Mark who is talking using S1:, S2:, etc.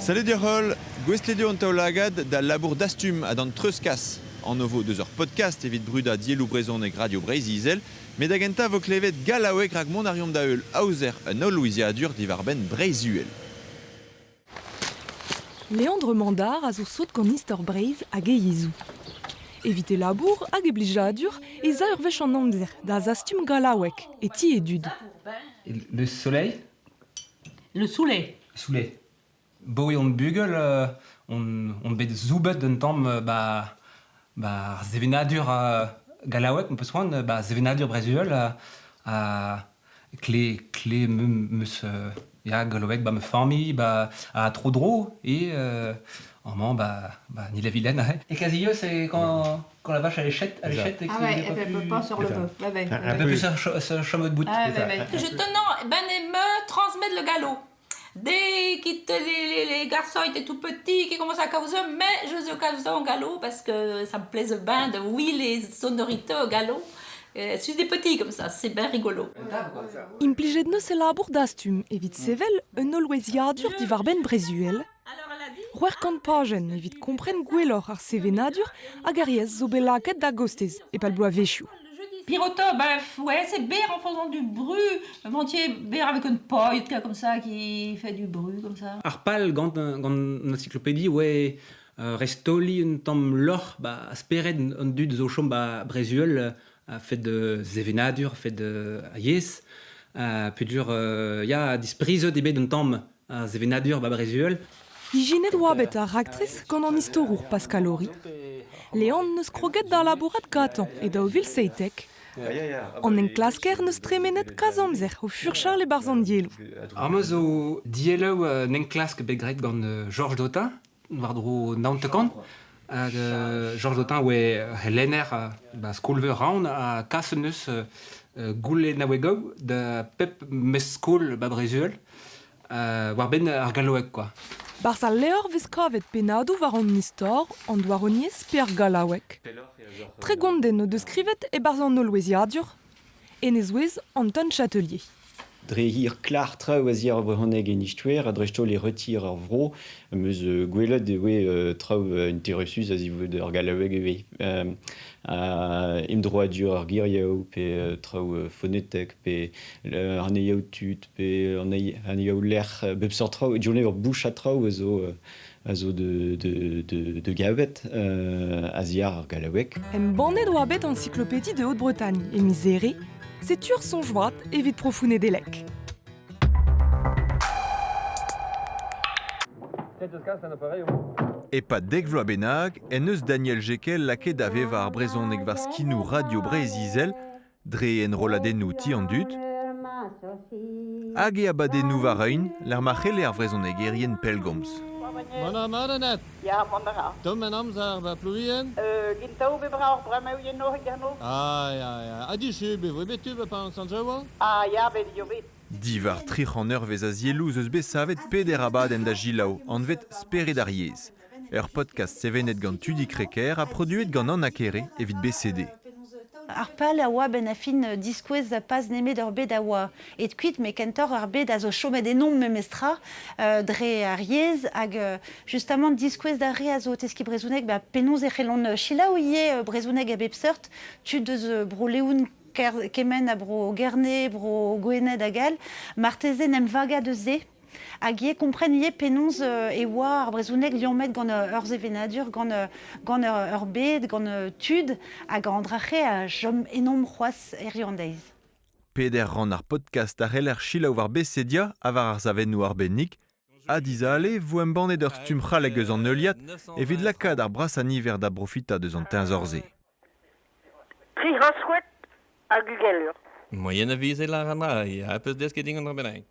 S1: Salut deoc'h-holl, gouestlet eo an taol-lagad d'al labour dastum ha d'an treuzkas. Anv vo deus ur podcast evit brudañ dielloù brezhonek Radio Breizh-Izel, met da gentañ vo klevet gallaoueg rak mont a reomp da heul aozer un holloueziadur diwar-benn Breizh-Uhel.
S2: Leandre Mandard a zo sot gant istor Breizh hag e yezhoù. Evit e labour hag e blijadur ez a ur wech an amzer da zastum gallaoueg e ti e dud.
S3: Le soleil?
S4: Le soleil.
S3: Soleil. Boe on bugel on, on bet zoubet un tamm ba, ba ar sevenadur gallaoueg, on peus c'hoant, ba sevenadur Breizh-Uhel ha Kle, kle 'meus ya gallaoueg 'ba ma familh 'ba ha tro-dro et amañ 'ba 'ba Ille-et-Vilaine aze. Et Casilleux c'est quand quand la vache elle est chette, elle est chette et
S4: Ah ouais, elle peut pas sur le bœuf. Ouais, ouais.
S3: Elle peut plus se chômer de bout.
S4: Ah, ouais, ouais. Je tenant, ben et me transmettre le galop. Dès que les garçons étaient tout petits, qui commençaient à causer, mais je faisais causer en galop parce que ça me plaisait bien de oui les sonorités au galop. C'est des petits comme ça, c'est bien rigolo.
S2: Implijet neus e labour dastum evit sevel un holloueziadur diwar-benn Brezuel. C'hwec'h kant pajenn evit kompren gwelloc'h ar sevenadur hag ar yezh zo bet lakaet da gostez e-pad bloavezhioù.
S4: Piroto, ben ouais, c'est berre en faisant du bruit. Ventier, berre avec une paille comme ça qui fait du bruit comme ça.
S3: Ar pal gant, gant an encyclopédie oe restaoliñ un tamm lorc'h ba spered an dud zo chom ba Brezuel a-fet sevenadur, a-fet a yezh. Pedur ya disprizet eo bet un tamm a sevenadur ba Brezuel.
S2: Ijinet oa bet ar raktres gant an istorour Pascal Horry. Leon n'eus kroget da labourat gantañ e 2017. An enklasker n'eus tremenet kalz amzer o furchal e-barzh an dielloù.
S3: Amañ zo dielloù un enklask bet graet gant Georges Dotin, war-dro naontek-kant. Hag Georges Dotin oa helenner ba skol-veur Rouen ha kas en deus goulennaouegoù da pep mestr-skol ba Brezuel war-benn ar gallaoueg quoi.
S2: Barzh al levr 'vez kavet pennadoù war an istor, an douaroniezh pe ar gallaoueg. Tregont den o deus skrivet e-barzh an holloueziadur, en e zouez Anton Chatelier.
S5: Dre hir klac'h traoù a-ziàr ar brezhoneg en istoer ha dreist-holl e retir ar vro am eus gwelet e oe traoù interesus a-zivout ar gallaoueg ivez. Emdroadur ar gerioù pe traoù fonetek pe anezhoù tud pe anezhoù lec'h bep seurt traoù. Diouzh ur bouchad traoù a zo a zo de, de, de, de gavet a-ziàr ar gallaoueg.
S2: Embannet oa bet Encyclopédie de Haute-Bretagne e miz Here, setu ur soñj vat evit profoù Nedeleg.
S1: E-pad dek vloaz bennak en deus Daniel Jekel lakaet da vevañ ar brezhoneg war skinoù Radio Breizh-Izel dre enrolladennoù ti an dud hag e abadennoù war-eeun lec'h ma c'helle ar vrezhonegerien pellgomz.
S6: Mont a mat Annette?
S7: Ya, mont a ra.
S6: Tomm an amzer ba Plouvien?
S7: Gentaou bet bra oc'h bremañ eno gano?
S6: Ah, ya, ya. Ha dichu, bet voe bet tu ba Sant-Jaoua?
S7: Ah, ya, bet eo bet.
S1: Diwar 300 eurvezh a zielloù 'z eus bet savet peder abadenn da selaou anvet Spered ar yezh. Ur podcast sevenet gant Tudi Crequer ha produet gant Anna Kere evit BCD.
S8: Ar pal a oa benn ar fin diskouez pas nemet ur bed a oa aet kuit, met kentoc'h ur bed a zo chomet ennomp memestra dre ar yezh hag justamant diskouez d'ar re a zo o teskiñ brezhoneg ba penaos e c'hellont selaou ivez brezhoneg a bep seurt, tud eus Bro-Leon kement ha Bro-Gerne, Bro-Gwened hag all, marteze 'n em vagañ deus se. Hag ivez kompren ivez penaos e oa ar brezhoneg liammet gant ur sevenadur, gant, gant ur bed, gant tud, hag an dra-se a chom ennomp c'hoazh hiziv an deiz.
S1: Peder rann ar podcast a c'heller selaou war Bessedia ha war ar savennoù arbennik. Ha dizale vo embannet ur stumm c'hallek eus an heuliad evit lakaat ar brasañ niver da brofitañ deus an teñzor-se.
S7: Tri c'hant skoed hag ugent lur.
S9: Moaien a vize lâr an dra, ya, peus desket din an dra bennak.